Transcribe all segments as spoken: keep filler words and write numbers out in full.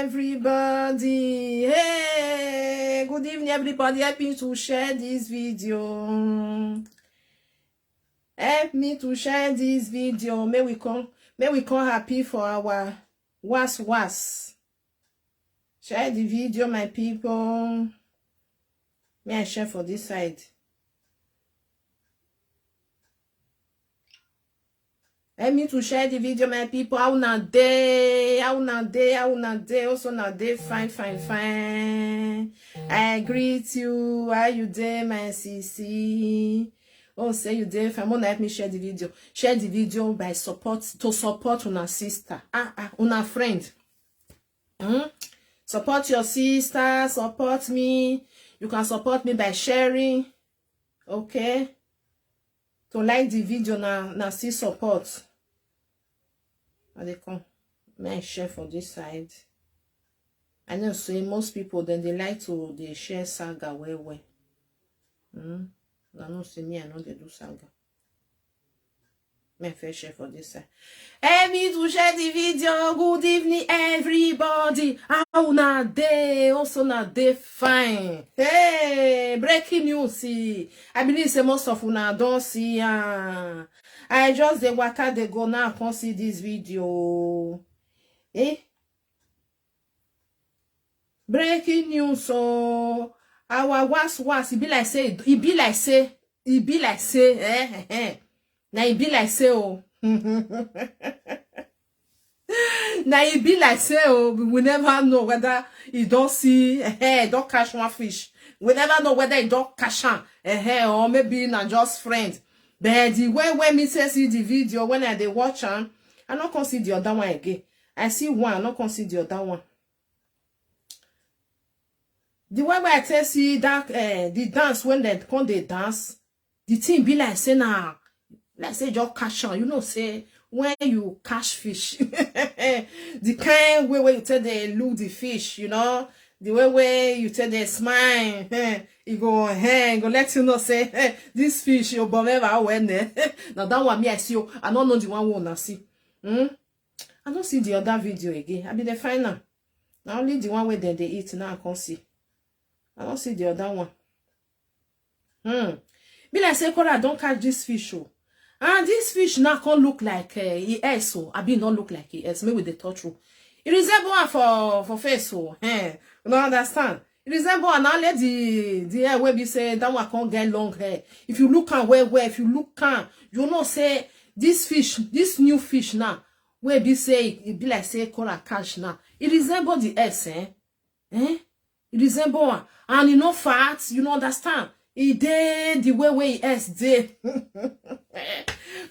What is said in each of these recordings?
Everybody, hey, good evening, everybody. Help me to share this video. Help me to share this video. May we come, may we come happy for our was was. Share the video, my people. May I share for this side? Help me to share the video, my people. How una dey? How una dey? How una dey? Also una dey fine, fine, fine. I greet you. How you dey, my sissy? Oh, say you dey fine. Una help me share the video. Share the video by support, to support una sister. Ah, ah, una friend. Hmm? Support your sister, support me. You can support me by sharing. Okay? To like the video na, na still support. I dey come. May I share for this side? I know say most people then they like to they share saga well well. Hmm? I know say me, I know they do saga. May I first share for this side? Help me to share the video. Good evening, everybody. How una dey? Also una dey fine. Hey, breaking news. See, I believe say most of una don see am. I just dey waka dey go now, I come see this video. Eh? Breaking news. So our was was, e be like say, e be like say, e be like say, eh, eh, eh. Na e be like say, oh. Na e be like say, oh, we never know whether e don see, eh, eh, don catch one fish. We never know whether e don catch am, eh, eh, or maybe na just friend. But the way when me say see the video, when I dey watch am, I no come see the other one again. I see one, I no come see the other one. The way wey I take see that, eh, the dance when dem come dey dance, the thing be like say na, like say just catch am. You know say when you catch fish, the kind way wey you take dey look the fish, you know, the way wey you take dey smile, eh, e go, eh, e go let you know say, eh, this fish, oh, but never when, eh. Na that one me I see, oh, I no know the one wey una see. Hmm? I no see the other video again. I be dey find am. Na only the one wey dem dey eat now I come see. I no see the other one. Hmm. Be like say Cora don catch this fish, oh. And this fish now come look like, eh, e S, oh. I be no look like e S. Make we dey talk true. E resemble am for, for face, oh. Eh, you no understand. E resemble am. Na only the, the hair wey be say that one come get long hair. If you look am well well, if you look am, you know say this fish, this new fish now, wey be say e be like say Cora catch now, e resemble the S, eh? Eh? E resemble am. And e no fat, you no understand. E dey the way wey e S dey.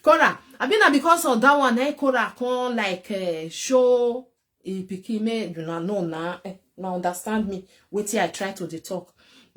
Cora, I be na because of that one, eh, Cora come like, eh, show e pikin, make una know na, eh, una understand me, wetin I try to dey talk.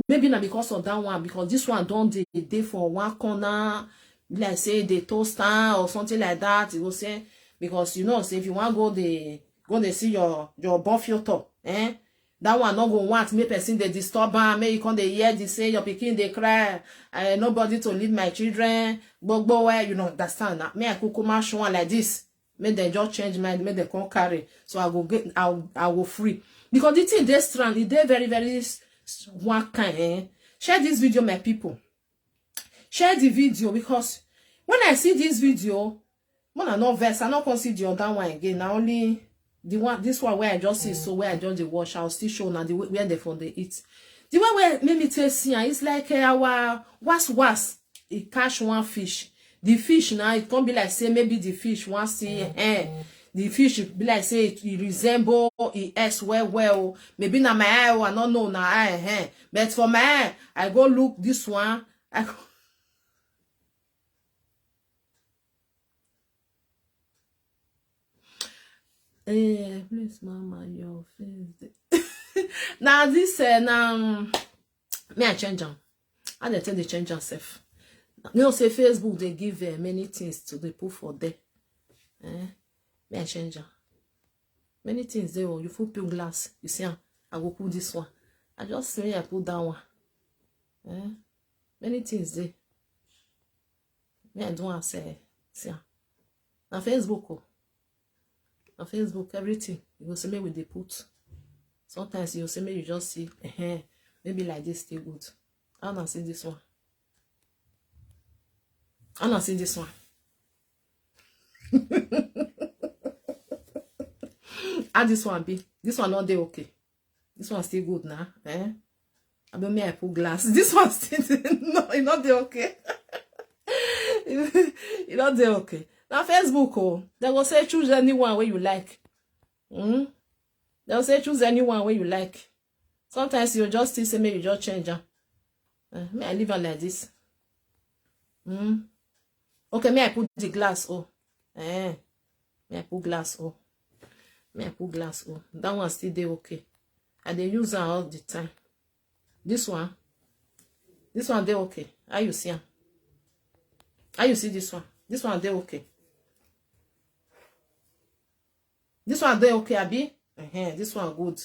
Maybe na because of that one, because this one don dey, dey for one corner, be like say they toast am or something like that. You go say, because you know say if you wan go dey, go dey see your, your boyfriend, eh, that one no go want make person dey disturb am, make you come dey hear the say your pikin dey cry, eh, nobody to lead my children, gbogbo, eh, you no understand na. Me I kukuma show am like this. Make dem just change mind, make dem come carry. So I go get, I, I go free. Because the thing dey strand, e dey very, very s-, s-, one kind, eh? Share this video, my people. Share the video, because when I see this video, when I no vex, I no come see the other one again. Na only the one, this one where I just see, so where I just dey watch, I'll still show now the way where they from dey eat. The way where make me take see am, it's like, eh, our was was, e catch one fish. The fish now, it come be like say maybe the fish wan see, eh. The fish be like say it, it resemble e S well well. Maybe na my eye, oh, I no know na eye, eh. But for my eye, I go look this one. I go, eh, please, mama, your face dey. Now this, eh, now, um, me I change am. How dem take dey change am sef? You know say Facebook dey give, eh, many things to dey put for there. Eh? Me I change am. Many things dey, oh, you fit put glass, you see am. I go put this one. I just say I put that one. Eh? Many things dey. Me I do am sef. See am. Na Facebook, oh. Na Facebook, everything. You go see me with the put. Sometimes you say, make you just see, eh, maybe like this still good. How una see this one? How una see this one? How this one be? This one not dey okay. This one still good now, eh? I don't mean I put glass. This one still no, e not dey okay. E not dey okay. Now Facebook, oh, they go say choose anyone where you like. Hmm? They go say choose anyone where you like. Sometimes you just still say, maybe you just change am. Eh, me, I leave am like this. Hmm. Okay, me, I put the glass, oh. Eh, me, I put glass, oh. Me, I put glass, oh. That one still dey okay. I dey use am all the time. This one, this one dey okay. How you see am? How you see this one? This one dey okay. This one dey okay, abi? Uh-huh, this one good.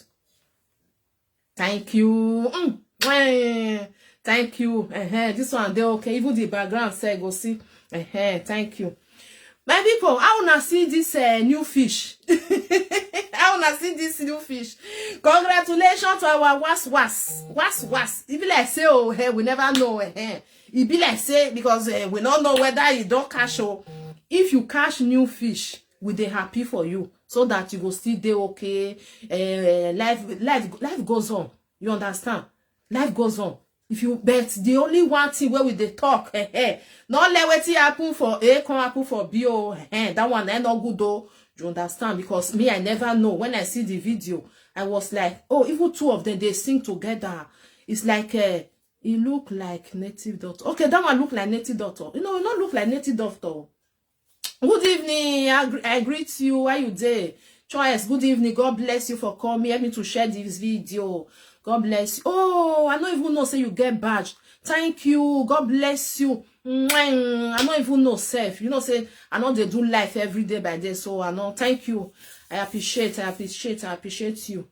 Thank you. Mm. Eh, thank you. Uh-huh, this one dey okay. Even the background say go see. Uh-huh, thank you. My people, how una see this uh, new fish? How una see this new fish? Congratulations to our was was was was. E be like say, oh, hey, we never know. Eh. E be like say because uh, we don't know whether you don't catch, oh. If you catch new fish, we dey happy for you so that you go still dey okay. Uh, life life life goes on. You understand? Life goes on. If you, but the only one thing where we dey talk, eh, eh, not let wetin happen for A come happen for B, oh, eh, eh, that one, eh, not good, oh. You understand? Because me, I never know. When I see the video, I was like, oh, even two of them, they sing together. It's like, eh, e look like native doctor. Okay, that one look like native doctor. You know, e no look like native doctor. Good evening. I, gr- I greet you. How you dey? Choice, good evening. God bless you for coming. Help me to share this video. God bless you. Oh, I don't even know say you get badge. Thank you. God bless you. Mwah. I don't even know self. You know say I know they do life every day by day. So I know. Thank you. I appreciate. I appreciate. I appreciate you.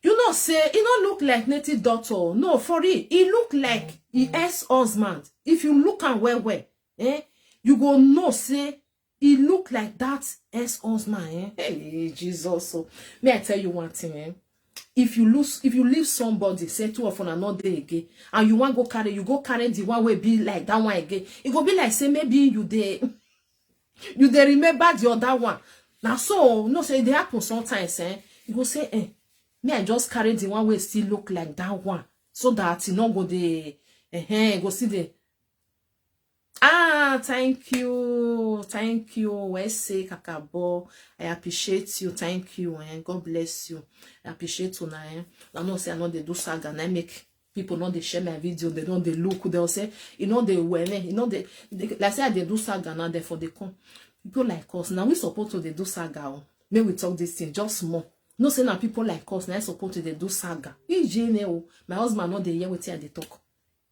You know say e no look like native doctor. No, for real. E look like e ex-husband. If you look am well well, eh, you go know say e look like that ex-husband, eh? Hey, Jesus. So, may I tell you one thing, eh? If you lose, if you leave somebody, say two of una not there again, and you want go carry, you go carry the one wey be like that one again. It go be like say maybe you dey, you dey remember the other one. Now, so no say they happen sometimes, eh? You go say, eh, me I just carry the one wey still look like that one, so that e no go dey, eh, eh, go see the Ah, thank you. Thank you. Wese Kakabo. I appreciate you. Thank you. Eh? God bless you. I appreciate you now. Eh? I know say I know they do saga and I make people know they share my video. They know they look. They'll say, you know they wear me. You know they, they like say they do saga now. Therefore they come. People like us now we support to they do saga. Oh. May we talk this thing just more. No say now people like us now support to they do saga. E J N O. My husband know they hear what they talk.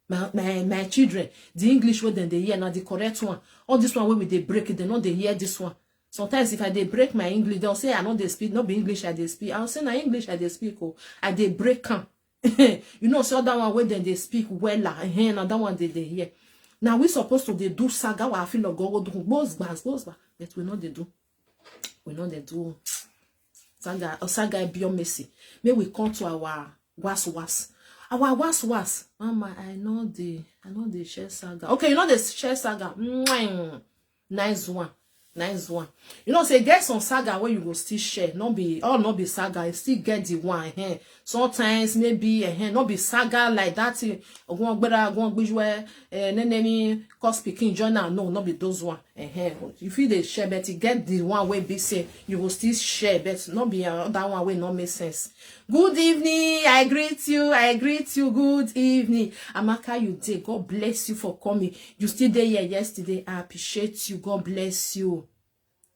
My, my, my children, the English wey dem dey hear na the correct one. All this one wey we dey break, dem no dey hear this one. Sometimes if I dey break my English, they'll say I no dey speak, no be English I dey speak. I'll say na English I dey speak. Oh, I dey break am. You know, so that one wey dem dey speak well, ah, eh, na that one they dey hear. Now we supposed to dey do saga wa feel go go do gbos gbas gbos gbas, but we no dey do. We no dey do. Saga, oh, saga be your mercy. May we come to our was was. Our was was. Mama, I know the, I know the share saga. Okay, you know the share saga. Mwah. Nice one. Nice one. You know, say get some saga where you go still share. Not be all not be saga. You still get the one. Eh. Sometimes maybe eh, not be saga like that. Eh, Ogun Ogbera, Ogun Ogbijwe, eh, Nenemi, cause speaking journal. No, not be those one. Eh, eh. You feel the share, but you get the one where be say you will still share, but not be uh, that one way not make sense. Good evening. I greet you. I greet you. Good evening. Amaka, you day. God bless you for coming. You still there here yesterday. I appreciate you. God bless you.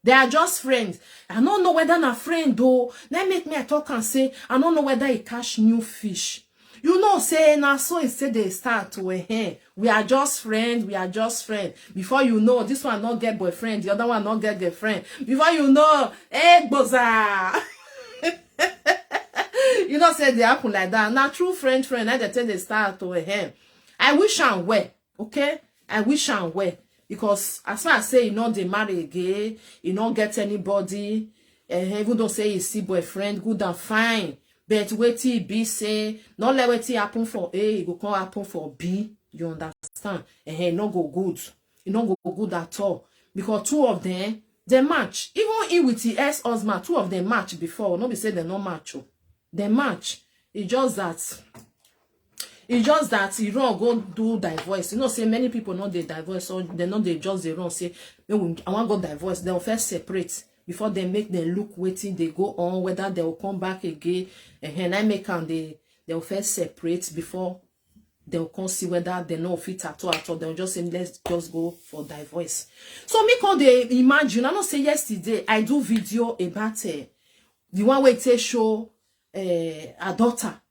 They are just friends. I don't know whether na friend though. Let make me I talk and say I don't know whether he catch new fish. You know, say na so he say they start to eh. We are just friends. We are just friends. Before you know, this one not get boyfriend. The other one not get girlfriend. Before you know, hey, boza. You know, say they happen like that. Now true friend, friend. I just tell they start to eh. I wish am well. Okay, I wish am well because as far as say you no dey marry again, you no get anybody, eh, even though say you see boyfriend, good and fine. But wetin e be say, no let wetin happen for A, e go come happen for B. You understand? Eh, e no go good. E no go good at all. Because two of them, they match. Even he with the ex-husband, two of them match before. No be say they no match. Oh. They match. It's just that it's just that e run go do divorce. You know, say many people no dey divorce, so they no dey just dey run say, "Make we, I wan go divorce." Dem first separate before dem make dem look wetin dey go on, whether dem go come back again. Ehen, na make am dey, dem first separate before dem come see whether dem no fit at all at all. Dem just say, "Let's just go for divorce." So me come dey imagine, I know say yesterday I do video about, eh, the one wey take show, eh, her daughter.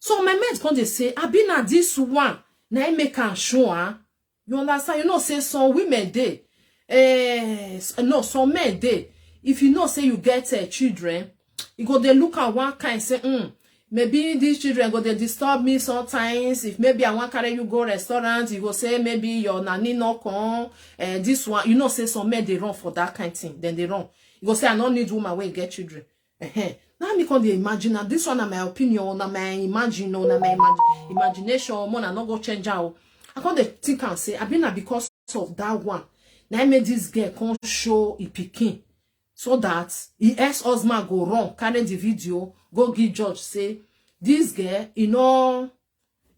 So my mate come dey say, "Abi na this one na im make am show am." You understand? You know say some women dey, eh, s-, no, some men dey. If you know say you get, eh, children, you go dey look at one kind say, "Hmm, maybe these children go dey disturb me sometimes. If maybe I wan carry you go restaurant, you go say maybe your nanny no come." Eh, this one, you know say some men dey run for that kind thing. Then they run. You go say, "I no need woman wey get children." Ehen. Now me come dey imagine. Now this one na my opinion, na my imagine, oh, na my imag-, imagination. Mo na no go change out. I come dey think and say, "Abi na because of that one na im make this girl come show e pikin, so that e ex-husband go run carry the video go give judge say this girl, e no,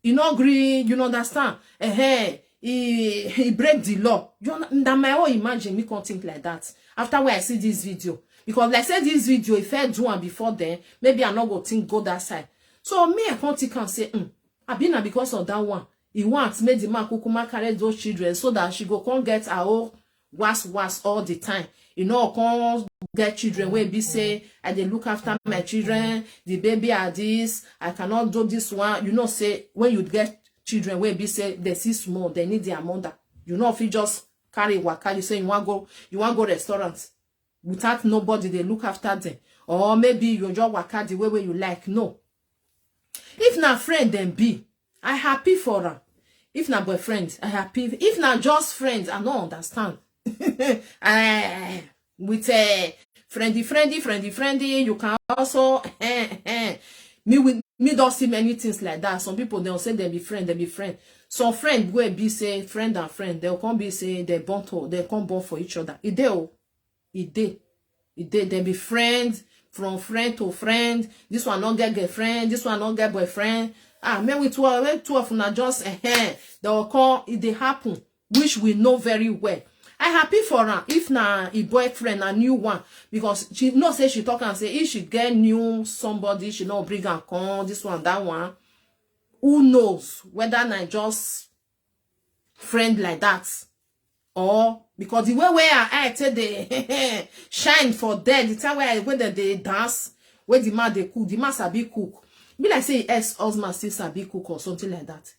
e no gree, you no understand? Ehen, e, e break the law." You know, na my own imagine me come think like that after when I see this video. Because like say this video, if I do am before then, maybe I no go think go that side. So me, I come think and say, "Hmm, abi na because of that one, e want make the man kukuma carry those children so that she go come get her own was was all the time. You know, come get children wey be say, I dey look after my children, the baby are this, I cannot do this one." You know say when you get children wey be say they see small, they need their mother. You know, if you just carry waka, you say you wan go, you wan go restaurant without nobody dey look after them, or maybe you just waka the way wey you like. No. If na friend dem be, I happy for am. If na boyfriend, I happy. If na just friends, I no understand. Eh, with, eh, friendy, friendy, friendy, friendy, you can also, eh, eh. Me with me don see many things like that. Some people, dem say dem be friend, dem be friend. Some friend wey be say friend and friend, dem come be say dem born to, dem come born for each other. E dey o. E dey. E dey. Dem be friend, from friend to friend. This one no get girlfriend, this one no get boyfriend. Ah, make we two, make two of una just, eh, eh, dem go come, e dey happen, which we know very well. I happy for am if na e boyfriend, na new one, because she know say, she talk and say if she get new somebody, she no bring am come, this one, that one. Who knows whether na just friend like that, or because the way wey her eye take dey shine for there, the time wey I, wey dem dey dance, wey the man dey cook, the man sabi cook. Be like say his ex-husband still sabi cook or something like that.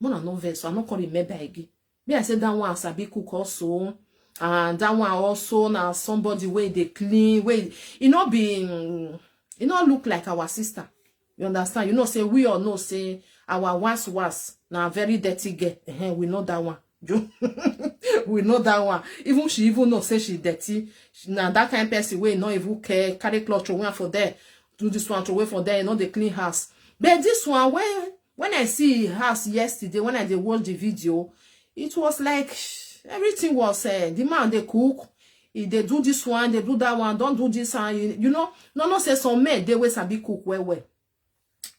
Mo na no vex, so I no come remember again. Me, I say that one sabi cook also, and that one also na somebody wey dey clean, wey e no be, mm, e no look like our sister. You understand? You know say we all know say our was was na very dirty girl. Ehen, we know that one. We know that one. Even she even know say she dirty. She na that kind person wey no even care, carry cloth throw away for there, do this one, throw away for there, you know, dey clean house. But this one, when, when I see her house yesterday, when I dey watch the video, it was like everything was, eh, the man dey cook, he dey do this one, dey do that one, don't do this, and you, you know, no, no, say some men dey wey sabi cook well well.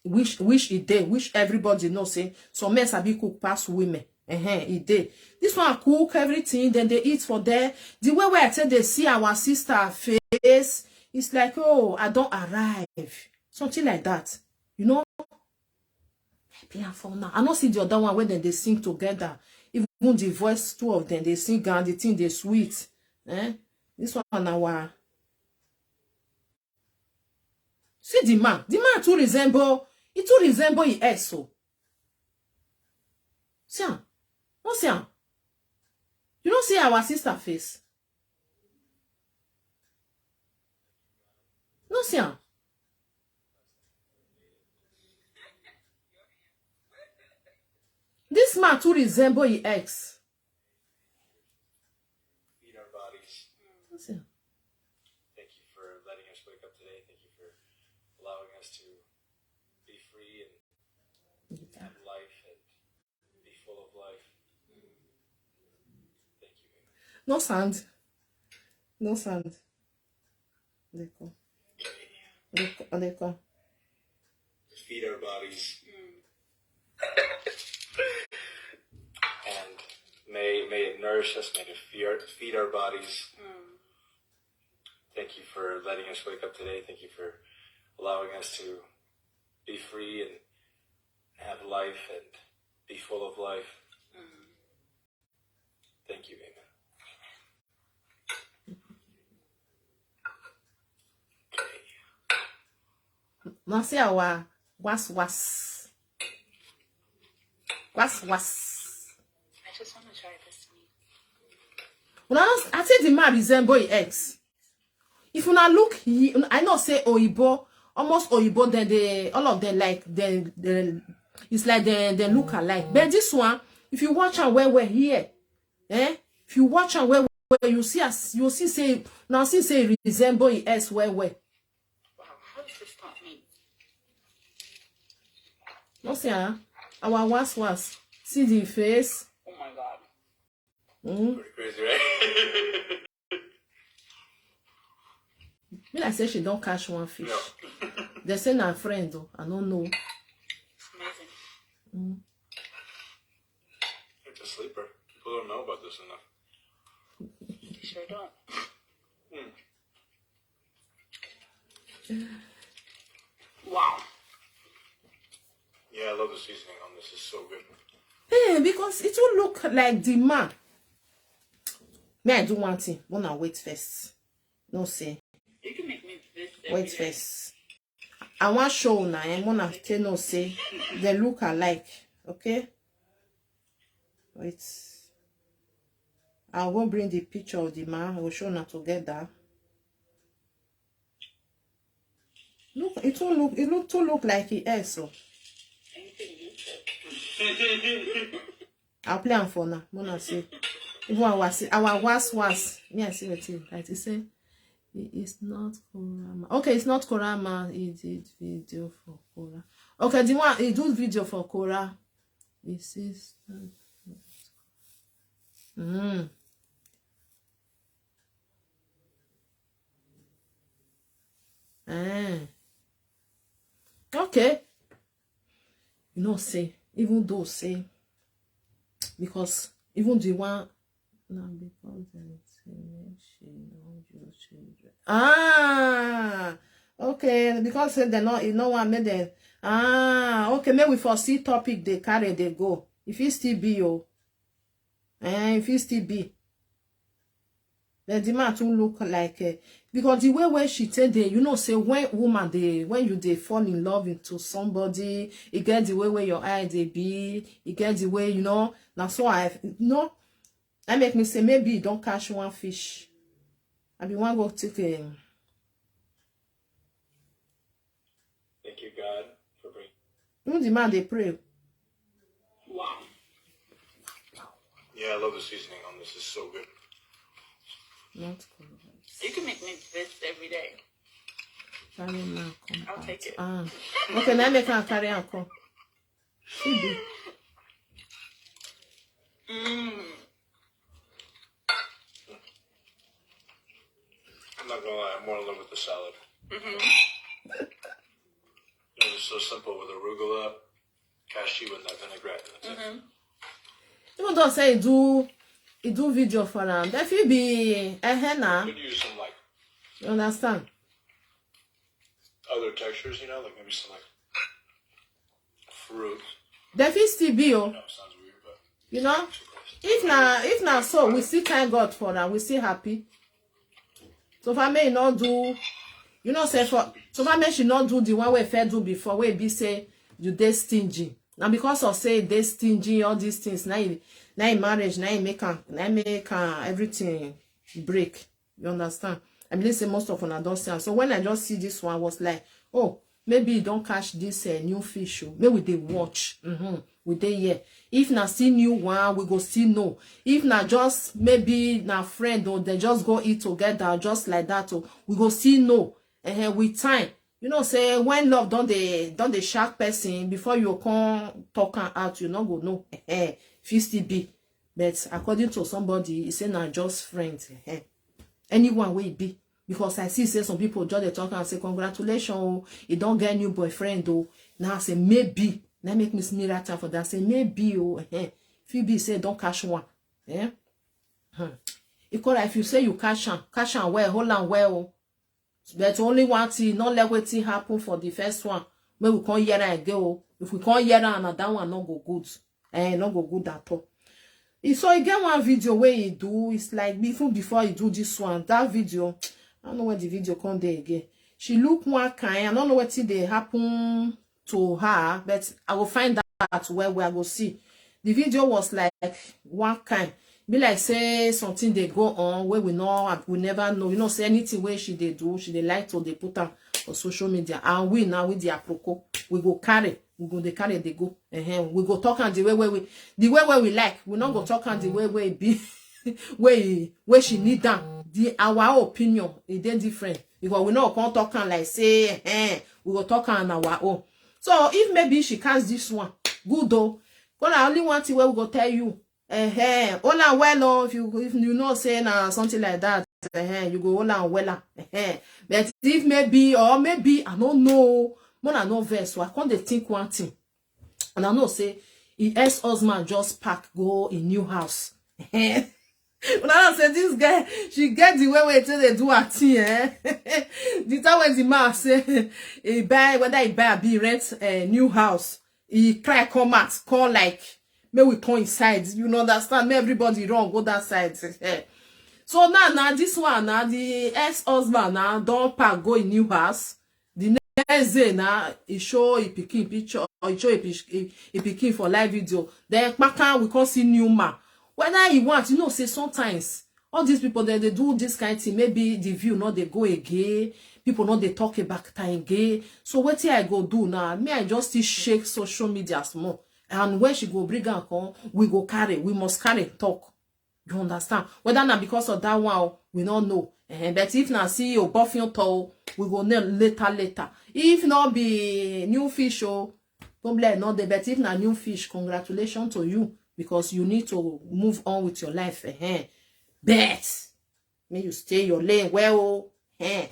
Which, which e dey, which everybody know say some men sabi cook pass women. Ehen, e dey. This one cook everything, then they eat for there. The way wey I take dey see our sister face, it's like, "Oh, I don arrive." Something like that. You know? Happy and fun now. I no see the other one wey dem dey sing together. Even the voice, two of them dey sing, and the thing dey sweet. Eh? This one na wa. See the man. The man too resemble, he too resemble his ex so. See am. No see am. You no see our sister face? No see am. This man too resemble his ex. Feed our bodies. No see am. Thank you for letting us wake up today. Thank you for allowing us to No sound. No sound. They come. They come. They come. Feed our bodies. And may, may it nourish us, may it feed our, feed our bodies. Thank you for letting us wake up today. Thank you for allowing us to be free and have life and be full of life. Thank you, Amen. Now see our was was. Was was. I just want to try this meat. Una no, I say the man resemble him ex. If una look, he, I know say Oyibo, almost Oyibo, then they, all of them like, then, then it's like they, they look alike. But this one, if you watch am well well here, eh? If you watch am well well, you see as you see say now see say e resemble him ex well well. Wow, how is this not me? No see ah, our was was. See the face. Oh my god. Mm. Pretty crazy, right? Be like say she don catch one fish. No. They say na friend though. I don't know. It's amazing. Mm. It's a sleeper. People don't know about this enough. They sure don't. Mm. Wow. Yeah, I love the seasoning on this. It's so good. Hey, because it will look like the man. Me, I do one thing. Wanna wait first. No say. You can make me this. Wait first. I want show now. I wanna tell no say they look alike. Okay. Wait. I'll go bring the picture of the man. We'll show now together. Look, it will look. It look to look like he else. So. I'll play am for now. Mona say. Even our si- our was was. Me I see wetin like he say. It is not Korama. Okay, it's not Korama. He did video for Kora. Okay, the one he do video for Kora. He says. Mm. Eh. Okay. You know, say, even though say, because even the one now because dem say make she no use children. Ah, okay, because say dem no, you know what make dem. Ah, okay, make we for see topic they carry they go. If it still be oh, eh, if it still be. But the man too look like uh, because the way where she take dey, you know, say when woman dey when you dey fall in love into somebody, you get the way where your eye dey be, you get the way you know. Now so I you know, I make me say maybe you don't catch one fish. I be one go take um, Thank you, God, for bringing. Even the man they pray. Wow. Yeah, I love the seasoning on this. It's so good. Not You can make me this every day. Carry man come. I'll take it. Ah. Okay, now make her carry and come. She be. Mm. I'm not gonna lie, I'm more in love with the salad. Mm-hmm. It was so simple with arugula, cashew, and that vinaigrette. And that's it. Mm-hmm. Even though say he do he do video for am, there fit be a henna. Could use some like You understand? Other textures, you know, like maybe some like fruit. There fit still be oh. No, it sounds weird, but You know, if na if na so we still thank God for that, we still happy. So far may not do, you know, say for so far may she not do the one way fair do before. Wey be say you dey stingy. Now because of say dey stingy, all these things now, now in marriage, now in make am, now make am everything break. You understand? I believe say most of una don see am. So when I just see this one, I was like, oh, maybe you don catch this uh, new fish. Oh. Maybe they watch. Mm-hmm. We dey here. If na see new one, we go see no. If na just maybe na friend or they just go eat together just like that, oh, we go see no. Uh, with time, you know, say when love don dey don dey shark person before you come talk am out, you no go know. Eh, fit still be. But according to somebody, he say na just friend. Eh. Anyone wey e be. Because I see say some people just dey talk and say, "Congratulations, oh, he don get new boyfriend, oh." Now I say, "Maybe." Now make me smear at for that. Say, "Maybe, oh, eh. Fit be say don catch one." Eh? Hmm. E call if you say you catch am, catch am well, hold am well, oh. But only one thing, not let wetin happen for the first one. Make we come hear am again, oh. If we come hear am, na that one no go good. Eh, no go good at all. E, so e get one video wey e do. It's like, even before e do this one, that video, I don't know where the video come there again. She look one kind. I don't know wetin dey happen to her, but I will find out where we go see. The video was like one kind. Be like say something dey go on where we know, we never know. You know, say anything where she dey do, she dey like to dey put am for social media. And we now with the aproko, we go carry, we go dey carry dey go. Uh-huh. We go talk am the way where we, the way where we like. We not go talk am the way where e be, where e, where she need am. The our opinion e dey different because we no come talk am like say, eh, we go talk am our own. So if maybe she catch this one, good though. But na only one thing wey we go tell you. Eh, eh, hold am well, oh, if you, if you know say na something like that, eh, eh, you go hold am well, eh, eh. But if maybe, or maybe, I don't know, more I no vex, so I come dey think one thing. And I know say his ex-husband just pack go a new house. Eh. Una know say this girl, she get the way wey take dey do her thing, eh? The time when the man say he buy, whether he buy or be rent a new house, he cry come out, call like, "May we come inside." You know, understand? May everybody run go that side. Eh. So now, now this one, now the ex-husband now don pack go a new house. The next day now, he show he pikin picture, or he show he, pic- he, he pikin for live video. Then kpaka, we come see new man. Whether he want, you know, say sometimes all these people, they, they do this kind of thing. Maybe the view not they go again. People not they talk about time again. So what I go do now? Me, I just still shake social media small. And when she go bring and come, we go carry. We must carry talk. You understand? Whether not because of that one, we don't know. Eh, but if na see you buffing tall, we go know later, later. If not be new fish, oh, problem not there. But if na new fish, congratulations to you because you need to move on with your life. Eh. But may you stay your lane well, oh. Eh.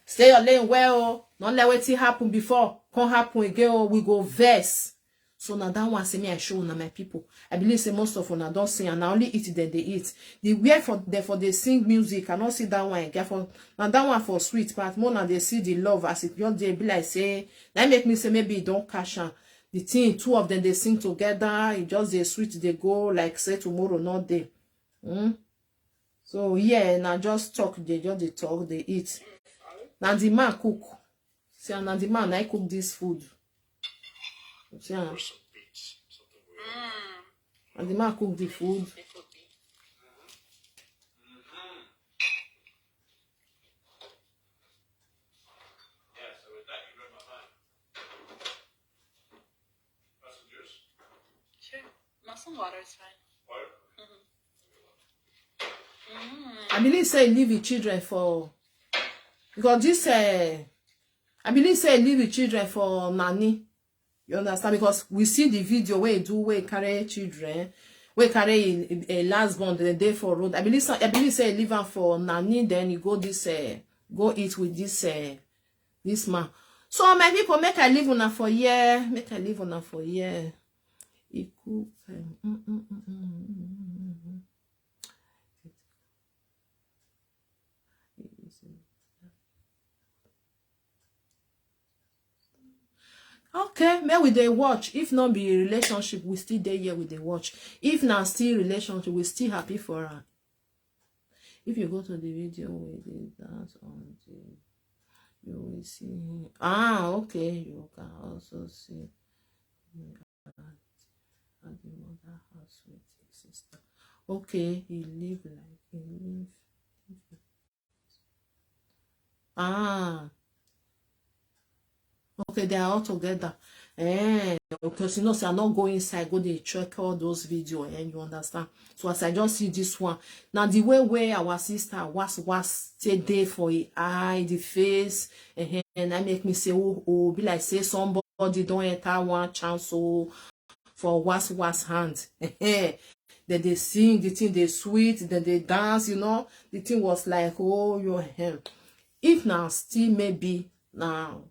Stay your lane well, oh. Not let wetin happen before come happen again, oh. We go vex. So now that one say me I show una, my people. I believe say most of una don't see, and I only eat then they eat. The where for the for they sing music, I don't see that one again. For now that one for sweet, but more now they see the love as it just they be like say that make me say maybe it don't cash on. The thing, two of them they sing together, it just they sweet they go like say tomorrow not day. Hmm? So yeah, now just talk, they just they talk, they eat. Now the man cook. See, and the man I cook this food. See, and the man cook the food. Sure. Some water is fine. I believe say leave the children for because this uh, I believe say leave the children for nanny. You understand? Because we see the video where do where carry children, where carry a, a last born the day for road. I believe some, I believe say leave am for nanny, then you go this uh, go eat with this uh, this man. So my people, make I leave una for here, make I leave una for here. He cook. Um, mm, mm, mm, mm, mm, mm, mm. Okay, may we dey watch. If not be relationship, we still dey here with the watch. If na still relationship, we still happy for her. If you go to the video with the dance on the, you will see him. Ah, okay, you can also see me at, at the mother house with his sister. Okay, he live like he live. Ah. Okay, they are all together. Eh, because you know, say I not go inside, go they check all those videos, and you understand. So as I just see this one, now the way where our sister was was stay there for a eye, the face, eh, and I make me say, oh, oh, be like say somebody don't enter one chance, oh, for was was hand. Eh, Then they sing, the thing they sweet, then they dance, you know. The thing was like, oh, your him. If now still maybe now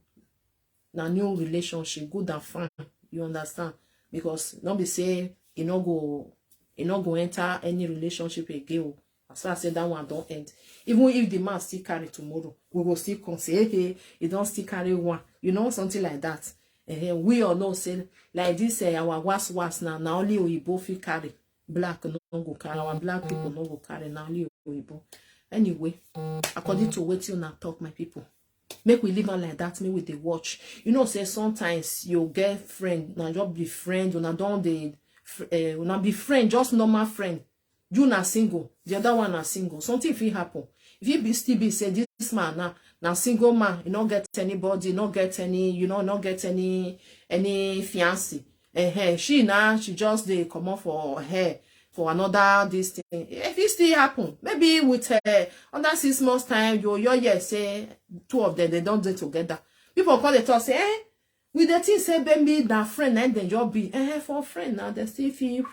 now new relationship, good and fine. You understand? Because not be say you no go you no go enter any relationship again. As I said, that one don't end. Even if the man still carry tomorrow, we will still come say, hey, hey, he don't still carry one. You know, something like that. And we all know say like this, uh, our was was now, now only Oyibo fit carry. Black no go carry, our black people no go carry, now only Oyibo. Anyway, according to what you now talk, my people, make we live on like that, make we dey watch. You know, say sometimes you get friend, now just be friend, una don't dey, uh, una be friend, just normal friend. You na single, the other one na single. Something fit happen. If you be still be say this man now, now single man, you not get anybody, not get any, you know, not get any any fiancé. Uh-huh. She now, she just dey comot for hair for another this thing. If it still happen, maybe with uh, under six months time, you you hear say two of them they don't dey together. People come dey talk say, eh, with the thing say baby na friend na dem just be, eh, for friend now they still feel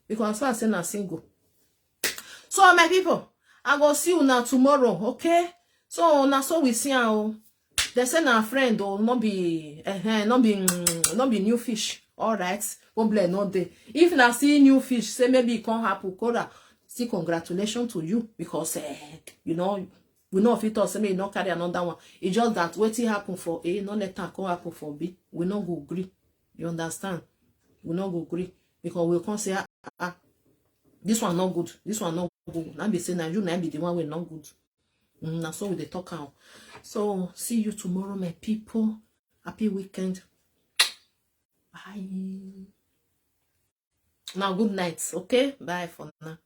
because I say na single. So my people, I go see you now tomorrow, okay? So na so we see am o. They say na friend o, no be, eh, no be, mm, no be new fish. All right, problem no dey. If na see new fish, say maybe it can't happen, Kora, still congratulations to you because, eh, you know, we know if it say me no carry another one. It's just that wetin happen for A, no let am come happen for B. We no go gree. You understand? We no go gree because we can't say, ah, ah, ah, this one not good. This one not good. Now be say now you now be the one we not good. Mm, na so we dey talk am. So see you tomorrow, my people. Happy weekend. Bye. Now good night. Okay, bye for now.